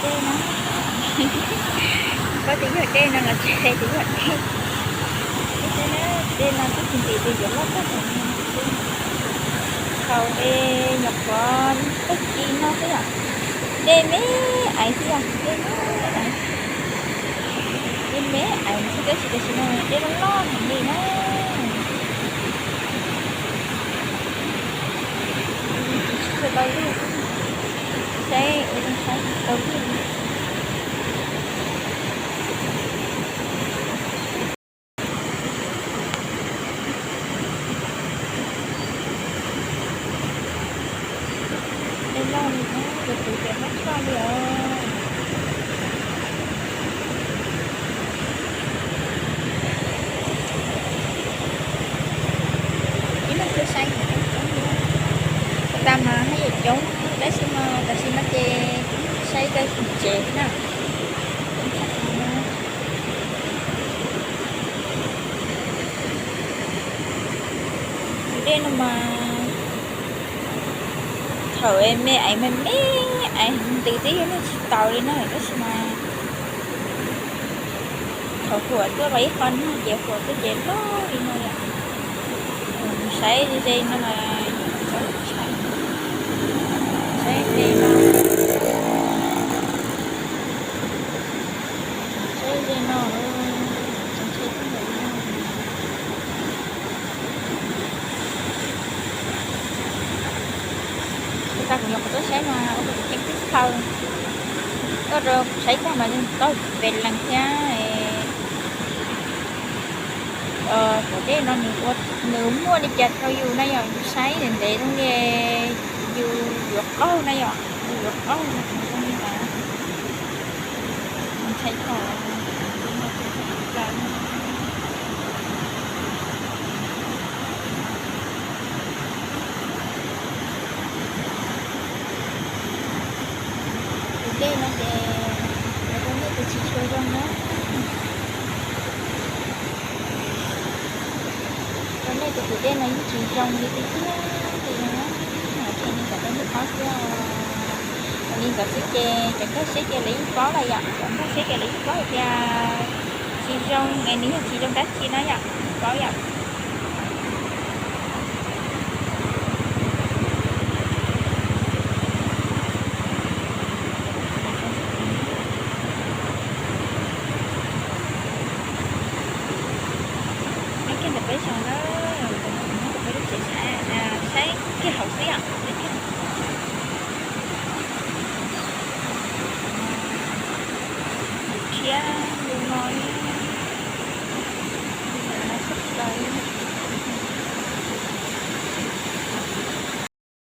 Dej no, koj twb yog dej no los tsis hais twb yog dej. Dej no twb tsis ntim twb yuav loj tag. Thaum es nyuam qhuav tag kis no xwb yom, dej me aiv xwb yom, dej me aiv, dej me aiv xwb tab sis tam sim no dej loj loj heev li na. Tsis tshua tau lug, saib ua zoo saib tau lug. Dej loj li na, tus tus ces hab tshaj li os. Ib leeg tuaj saib coob coob li, tas mas haj yam coob tab sis mas tam sim no ces saib rau tsev na. Tus dej no mas thaum me aiv me me aiv ntws twb yog lug tsis taus li na tab sis mas thaum huam tuaj los ib qho no ces huam tuaj ces loj li no yom. Saib ze no mas saib ze no, saib ze no, tseem tshe tuaj ntawm no. Ua cas kuv nyuam qhuav tuaj saib mas ua rau kuv ceeb twb txhaw, ua rau kuv saib tag mas tau pes lees thiab. Cov dej no nws muaj li cas rau yus na yom, yus saib ntev ntev zoo li yus yuav qaug na yom, yus yuav qaug zoo li ntawd. Ntshai dhau. Tus dej no ces ua rau nej tus tsis tshua zoo na. Rau nej tus tus dej no yeej tsis zoo li tiag tiag li no na. Ces nej kom rau nej paub xwb os. Li ntawd xwb ces cov nkag siab ces lawv yeej paub lawm yom, cov nkag siab ces lawv yeej paub hais tias tsis zoo es nws yog tsis zoo dab tsi na yom, paub yom.